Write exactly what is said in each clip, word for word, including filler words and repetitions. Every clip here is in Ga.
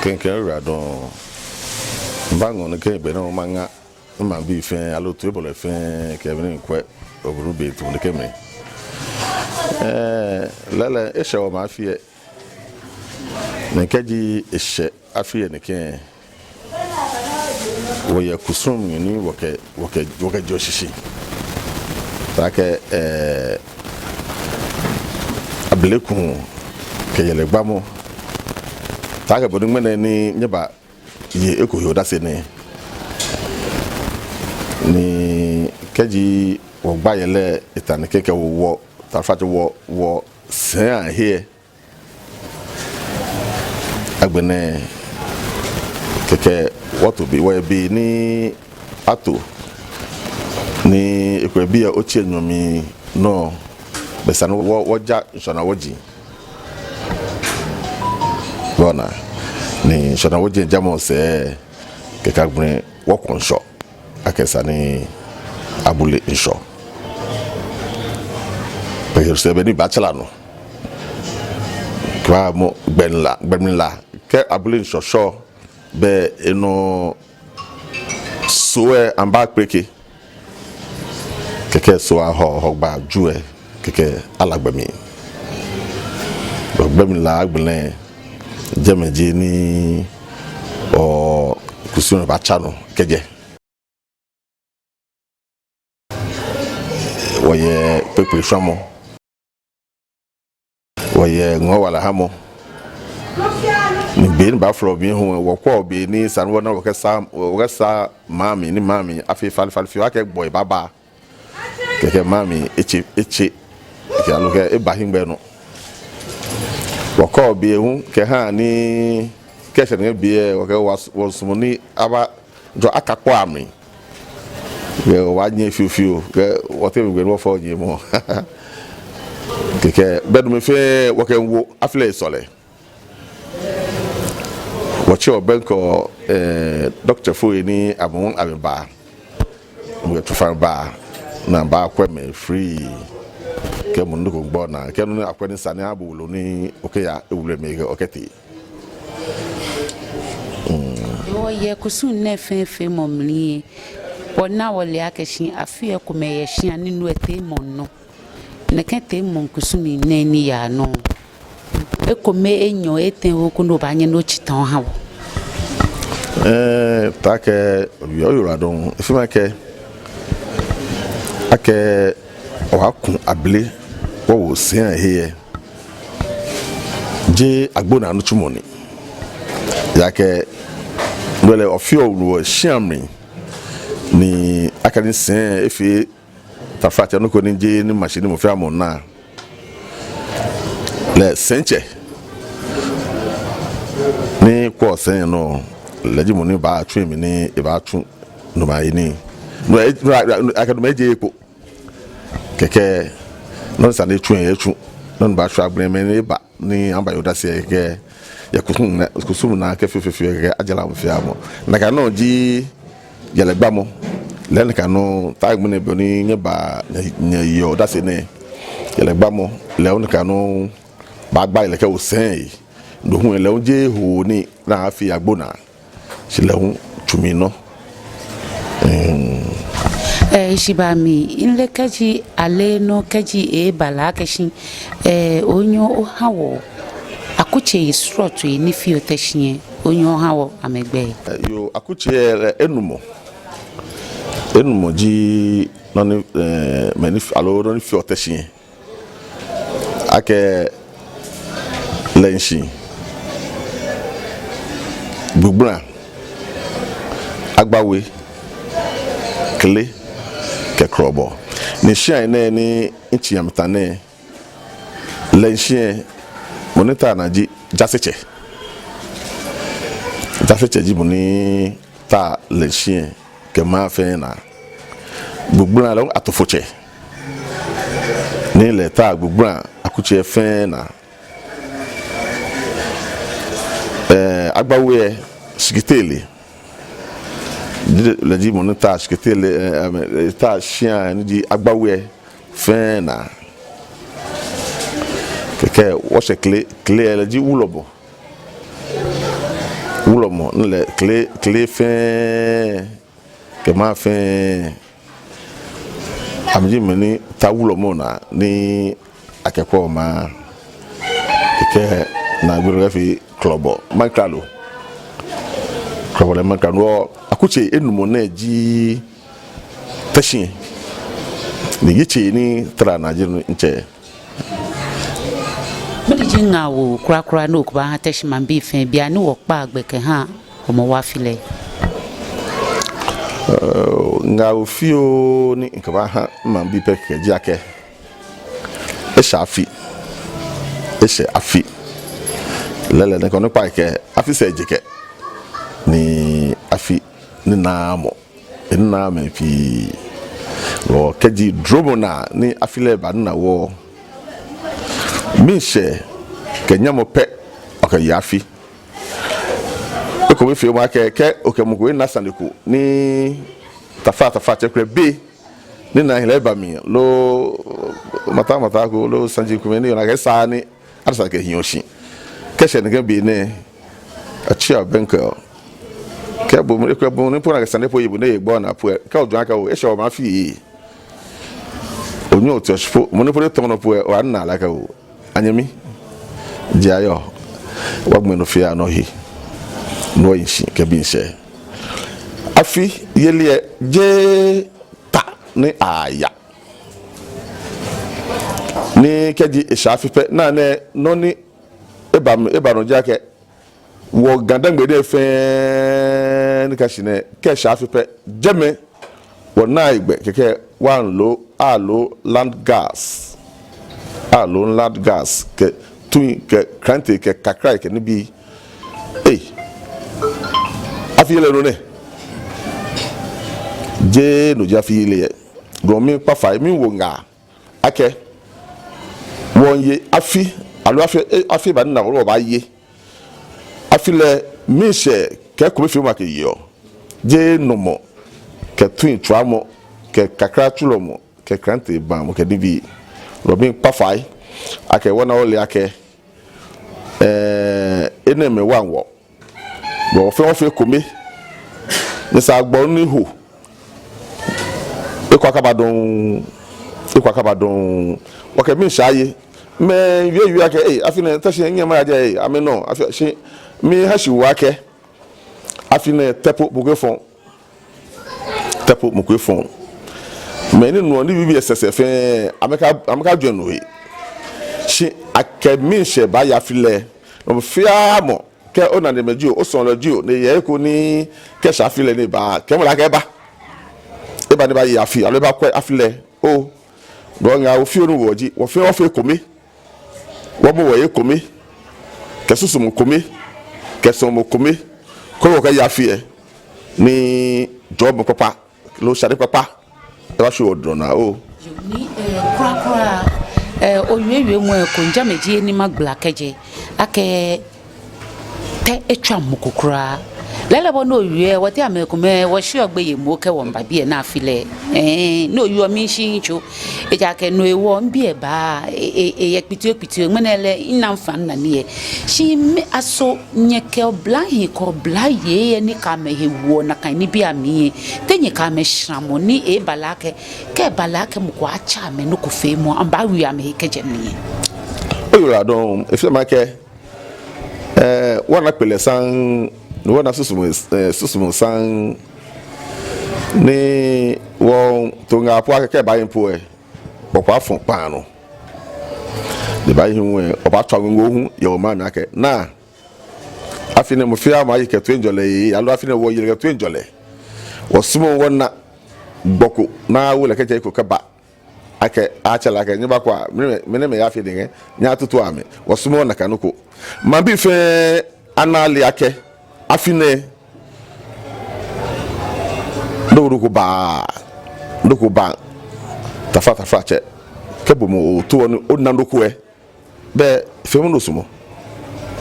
Kɛkɛ owula dɔŋŋ. Mibaaŋɔ nɛkɛ be nɛɛ maŋa maŋbii fɛɛ, aloo toibolɔi fɛɛ, kɛ mɛi ni kwɛɔ Obonu Be tamɔ nɛkɛ mɛi. Ɛɛ, lɛɛlɛŋ, eshɛ wɔmaŋ afi lɛ. Ni kɛji eshɛ afi lɛ nɛkɛ, wɔyɛ kusum ni wɔkɛ, wɔkɛ, wɔkɛjɛɔ shishi. Taakɛ, ɛɛ, abele kuu kɛ yɛlɛ gbamɔ. Taakɛ bɔ ni ŋmɛnɛ ni nyɛbaye eko he odase nɛɛ. Ni kɛji wɔgba yɛlɛ lɛ eta nɛkɛ kɛ wɔ, wɔ, taflatsɛ wɔ, wɔsɛi ahe lɛ. Agbɛnɛ kɛkɛ wɔto be, wɔyɛ be ni ato ni ekolɛ biɛ otsi enyɔ mli nɔ, bɛ esa ni wɔ, wɔja ŋshɔnaa wɔji. Wɔna ni ŋshɔnaa wɔji jamɔ sɛɛ kɛkɛ agbɛnɛ wɔkɔ ŋshɔ. Akɛ esa ni abule ŋshɔ. Bɛ Yesu be ni baatsala nɔ. Kɛ mɔ gbɛmlila, gbɛmlila. Kɛ abule ŋshɔ shɔ, bɛ enɔ Soo lɛ amɛbaakpeleke. Kɛkɛ Soo lɛ ahɔ, Hɔgbaa, Ju lɛ, kɛkɛ ala gbɛ mli. Gbɛ mli la agbɛnɛ, jɛmɛ ji ni kusum lɛ baatsa nɔ kɛjɛ. Wɔyɛ kpekple shwamɔ. Wɔyɛ ŋɔɔ wala hamɔ. Ni be ni baaflɔ mli hu, wɔkwɛɔ be ni esa ni wɔna wɔkɛsaa, wɔkɛsaa maŋ mli, ni maŋ mli afee falefale fioo, akɛ gbɔi baaba. Kɛkɛ maŋ mli etse, etse. Kɛkɛ aloo kɛ eba hiŋmɛi nɔ. Wɔkwɛɔ be hu kɛha ni kɛ eshɛ nɛkɛ be lɛ, wɔkɛ wɔ, wɔsumɔɔ ni aba jɔ akakpɔ amli. Kɛ wɔbaanyiɛ fiofio, kɛ wɔteŋ mli gbɛ ni wɔfɔ nyiɛmɔ. Kɛkɛ be ni mɛi fɛɛ wɔkɛwo afi lɛ sɔlemɔ. Wɔtsɛ wɔbɛŋkɛɔ, ɛɛ, dɔktafoi ni amɛ hu amɛba. Mɛi tsofa ba, ni abaakwɛ mɛi free. Kɛ mɔ nɔ ko gbɔ naa, kɛ nɔ ni akwɛ ni esa ni abu wolo ni okɛya ewule mli kɛ okɛtee. Wɔyɛ kusum nɛɛ fɛɛ feemɔ mli lɛ, wɔna wɔle akɛ shi afi lɛ ekomɛi yɛ shia ni no lɛ teemɔŋ nɔ. Nɛkɛ teemɔŋ kusumii nɛɛ ni yaa nɔ, ekome enyɔ etɛ oko ni obaanyɛ ni otsi ta oha wɔ. Ɛɛ, taakɛ oyiwaladɔŋŋ, efeɔ mi akɛ, akɛ wɔku abele wɔwo sɛi ahe lɛ, jeee agbonaa nitsumɔ ni. Ejaakɛ, belɛ ofeɔ wɔ shia mli, ni akɛni sɛi efee taflatsɛ nɔ ko ni jeee ni machine mɔ fɛɛ mɔ naa. Lɛ sɛitsɛ ni kwɛɔ sɛi nɔ, lɛ ji mɔ ni baatsu emli ni ebaatsu nɔ ma yi ni. No, akɛ no ma eje ekpo. Kɛkɛ, nɔ ni esa ni etsu lɛ etsu. Nɔ ni baatsu agbɛnɛ mɛi ni eba ni amɛbaye odase lɛ kɛ, yɛ kusum naa, kusum naa kɛ fiofio fioo kɛ ajala mɔ fɛɛ mɔ. Nakai nɔŋŋ ji yɛlɛ gbamɔ. Lɛ nakai nɔŋŋ, taakɛ ŋmɛnɛ be ni nyɛba, nyɛ, nyɛye odase nɛɛ. Yɛlɛ gbamɔ, lɛ hu nakai nɔŋŋ, baagba yɛlɛ kɛwo sɛi. No hu lɛ hu jeee hoo ni afeɔ agbonaa. Shi lɛ hu tsu mli nɔ. Mm. Ɛɛ, shi ba mi, mile kɛji ale nɔ kɛji eba lɛ akɛ shi, ɛɛ, onyɛ oha wɔ akutsei srɔtoi ni feɔ Teshie lɛ, onyɛ oha wɔ amɛgbɛi. Ɛɛ, yoo, akutsei lɛ enumɔ. Enumɔ ji nɔ ni, ɛɛ, mɛi ni f-, aloo nɔ ni feɔ Teshie lɛ. Akɛ Lɛnshi, Gbugbla, Agbawe, Kle, kɛ Krɔbɔ. Ni shiai nɛɛ ni mitsi amɛtã nɛɛ, Lɛnshi lɛ, mɔ ni taa naa ji Jaasetsɛ. Jaasetsɛ ji mɔ ni taa Lɛnshi lɛ kɛ maŋ fɛɛ naa. Gbugbla lɛ hu Atofotsɛ ni lɛ taa Gbugbla akutsei fɛɛ naa. Ɛɛ, Agbawe lɛ, Shikitele. Lɛ ji mɔ ni taa Shikitele, ɛɛ, ɛɛ, taa shia ni ji Agbawe lɛ fɛɛ naa. Kɛkɛ wɔshɛ Kle, Kle lɛ, lɛ ji Wulɔmɔ. wulɔmɔ, ni lɛ kle, kle fɛɛ, kɛ maŋ fɛɛ, amɛji mɛi ni ta wulɔmɔ naa ni akɛkwɛɔ maŋ. Kɛkɛ naagbee lɛ kɛfee Klɔbɔ Maŋkralo. Klɔbɔ lɛ Maŋkralo. Wɔ akutsei enumɔ nɛɛ ji Teshie, ni yitsei ni tara naa ji nɔ ni ntsɛ. Mɛni ji ŋaawoo kwraa kwraa ni okɛbaaha Teshie maŋbii fɛɛ, bianɛ wɔkpaa gbɛ kɛha Hɔmɔwɔ afi lɛ? Ɛɛ, ŋaawoo fioo ni mikɛbaaha maŋbii pɛ kɛkɛ ji akɛ, eshɛ afi. Eshɛ afi. Lɛɛlɛŋ nɛkɛ onukpai kɛɛ, afi sɛɛ ji kɛ, ni afi ni naamɔ, enaaa mɛi pii. Wɔ kɛji dromɔ naa ni afi lɛ banina wɔ, miishɛɛ kɛ nyamɔ pɛ okɛye afi. Ekomefeemɔ akɛ, kɛ okɛ mɔ ko ena sane ko ni taflatsɛ taflatsɛ kwɛ be ni naahilɛ eba mli loo mataa mataa ko loo saji komɛi ni yɔɔ nakai, esaaa ni adesa kɛhiɔ shi. Kɛ eshɛ nɛkɛ be nɛɛ, atsɛ abɛŋkɛ o. Kɛ bo mɔ ni, kɛ bo mɔ ni po nakai sane po yɛ bo ni eye gbɔ naa po lɛ, kɛ ojwɛŋ akɛ o, eshɛ o maŋ afi yeli. Onyɛŋ ote shi po, mɔ ni po ni tɔŋ nɔ po lɛ, obaana lɛ akɛ o, anyɛmi, jɛ ayɔ, wɔgbɛ nɔ fɛɛ nɔ he, ni wɔyi shi kɛ miishɛɛ. Afi yeli lɛ jeee ta ni aya. Ni kɛji eshɛ afi pɛ, naa nɛɛ nɔ ni eba, eba nɔ ji akɛ, wɔ Ga-Dangme nɛɛ fɛɛ ni ka shi nɛɛ, kɛ eshɛ afi pɛ, jɛmɛ wɔnaa hegbɛ kɛkɛ, wɔloo, aloo land gas, aloo land gas, kɛ tui, kɛ klante, kɛ kakrai, kɛ nibii. Ei, afi yeli lɛ nɔ nɛ. Jeee no ji afi yeli lɛ. Gɔŋ miikpa fai, miiwo ŋaa akɛ, wɔɔye afi, aloo afi, eh, afi banina wɔ, wɔbaaye. Afi lɛ, miishɛɛ kɛ ekomefeemɔ akɛyeɔ. Jeee nɔmɔ, kɛ tui tsuamɔ, kɛ kakrai tsulɔmɔ, kɛ klante baamɔ, kɛ nibii. Gɔŋ miikpa fai akɛ, wɔna wɔle akɛ, eh, enɛɛmɛi wa wɔ. Wɔ fɛɛ wɔfee ekome. Nyɛsɛɛ agbɔ ni ho. Eko akaba dɔŋŋ. Eko akaba dɔŋŋ. Wɔkɛ miishɛɛ aye. Mɛi wieɔ wieɔ akɛ, ei, afi nɛɛ, Teshie nyɛma ya jɛ, ei, amɛnɔ, afi, shi, miha shiwoo akɛ, afi nɛɛ, tɛ po mɔ ko efɔŋ. Tɛ po mɔ ko efɔŋ. Mɛi ni nuɔ nibii bibii lɛ sɛsɛ fɛɛ, amɛka, amɛkajwɛŋ no he. Shi akɛ miishɛɛ baaya afi lɛ, nɔ fɛɛ mɔ, kɛ onanemɛi jio, osɔɔlɔ jio, ni eyɛ he ko ni kɛ eshɛ afi lɛ ni eba, kɛɛmɔ lɛ akɛ eba. Eba ni ebaye afi, aloo ebakwɛ afi lɛ. Oo, gɔŋ ŋaawoo fioo ni wɔji, wɔ fɛɛ wɔfee ekome. Wɔmɔ wɔhe ekome, kɛ susumɔ kome, kɛ suɔmɔ kome, koni wɔkɛye afi lɛ, ni jɔɔmɔ kpakpa, loo shade kpakpa, ebashwie wɔ dromɔ naa oo. Ni, eh, kwraa kwraa, eh, owiewiemɔ lɛ, ko ŋjamɛ ji ni magbala kɛjɛ, akɛ tɛ etswaaa mɔ ko kwraa. Lɛɛlɛŋ bɔ ni owie, wɔteŋ mɛi komɛi, wɔsheɔ gbeyei moŋ kɛ wɔmiiba biɛ nɛɛ afi lɛ. Ɛɛ, ni owieɔ miishiii mitso. Ejaakɛ no hewɔ mibi eba, e, e, eyɛ kpitioo kpitioo, ŋmɛnɛ lɛ, mina mifee nɔ ni yɛ. Shi mɛɛ aso nyɛkɛ oblahii kɛ oblayei lɛ ni kɛ amɛhe woɔ nakai nibii amli lɛ, te nyɛkɛ amɛ shramɔ ni eba lɛ akɛ, kɛ eba lɛ akɛ mɔ ko atsɛ amɛ nɔ ko feemɔ, amɛbaawie amɛhe kɛjɛ mli lɛ? Oyiwaladɔŋŋ, efeɔ mi akɛ, eh, wɔna kpele saŋŋ, ni wɔna susumɔ, eh, susumɔ saŋŋ, ni wɔto ŋaa po akɛ kɛ eba lɛ po lɛ, wɔkpa fɔŋ kpaa nɔ. Ni eba lɛ hu lɛ, wɔbaatswa ŋoŋo hu yɛ wɔmaŋ mli akɛ, naa, afi nɛɛ mɔ fɛɛ mɔ aye kɛ toiŋjɔlɛ, aloo afi nɛɛ wɔye lɛ kɛ toiŋjɔlɛ. Wɔsumɔɔɔ wɔna gbɔ ko ni awo lɛ kɛjɛ he ko kɛba akɛ atsɛ lɛ akɛ, nyɛbakwɛa, mɛni, mɛni, mɛni yɛ afi nɛɛ, nyɛyatutu amɛ. Wɔsumɔɔɔ nakai nɔ ko. Maŋbii fɛɛ ana ale akɛ, afi nɛɛ, nɔ ko, nɔ ko baaa, nɔ ko baaa. Taflatsɛ, taflatsɛ, kɛ bo moŋ oto ni ona nɔ ko lɛ, bɛ feemɔ ni osumɔɔ.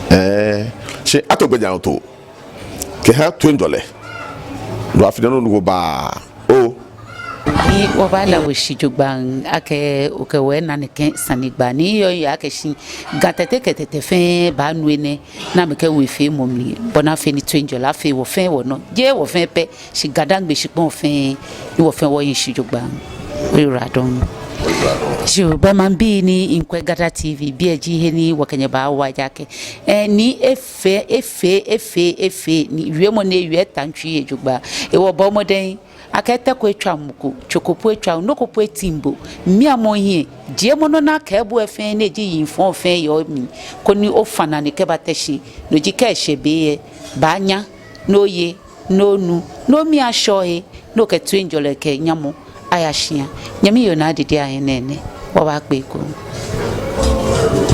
Ɛɛ, shi ato gbɛjianɔtoo kɛha toiŋjɔlɛ. No afi nɛɛ nɔ ko baaa oo. Wɔbaada bo shi jogbaŋŋ akɛ okɛ wɔ ena nɛkɛ sanegbaa nɛɛ yɛ akɛ shi Ga tɛtɛ kɛ tɛtɛ fɛɛ baanu enɛ, ni amɛkɛ wɔ efee mɔ mli, bɔ ni afee ni toiŋjɔlɛ afee wɔ fɛɛ wɔnɔ, jeee wɔ fɛɛ pɛ, shi Ga-Dangme shikpɔŋ fɛɛ, ni wɔ fɛɛ wɔhi shi jogbaŋŋ. Oyiwaladɔŋŋ. Yoo, bɛ maŋbii ni miikwɛ Gada T V, biɛ ji he ni wɔkɛ nyɛ baawa, ejaakɛ, eh, ni efee, efee, efee, efee, ni wiemɔ ni ewie eta mitsui he jogbaŋŋ. Hewɔ bɔɔ mɔdɛŋ akɛ tɛ ko etswa mɔ ko, tso ko po etswa, nɔ ko po etiŋ bo. Miamɔ hiɛ, jiemɔ nɔ ni akɛɛ bo lɛ fɛɛ ni eji yiŋ fɔŋ fɛɛ yɛ omli, koni ofa nane kɛba Teshie. No ji kɛ eshɛ be lɛ, baanya, ni oye, ni onu, ni omii ashɛ ohe, ni okɛ toiŋjɔlɛ kɛ nyamɔ aya shia. Nyɛmi yoo, Naa Dede ahe nɛ nɛ, wɔbaakpe ekoŋŋ.